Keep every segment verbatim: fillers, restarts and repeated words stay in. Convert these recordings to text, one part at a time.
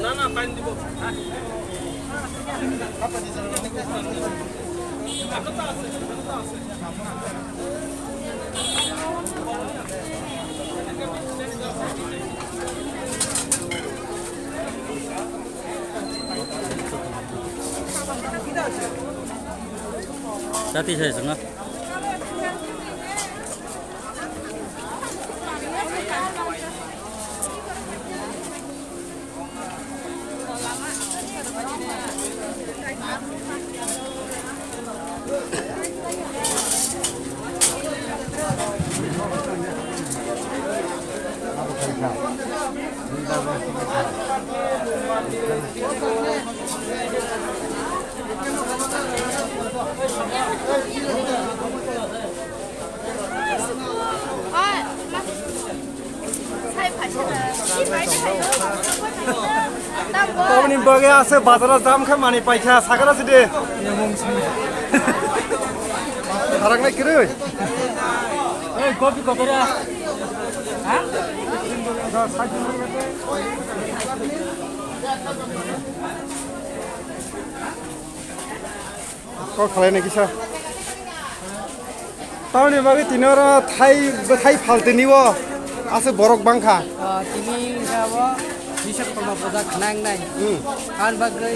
না, না, পানি দিব। Chati sai sanga. Tamni bagwi aswk bazaro jam khe manwi paikha, sakha se de. Haraknai kwrwi. Ei, kopi kotora. Ha? Kok khalai nai kisa. Tamoni bagwi tini oro thai, bwthai phaltini o aswk borok bangkha. Ah, tini hwnkhe abo Bishwakarma puja khna wngnai. Hmm. Aboni bagwi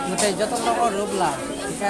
mwtai joto rok o rwbwla. Hwnkhe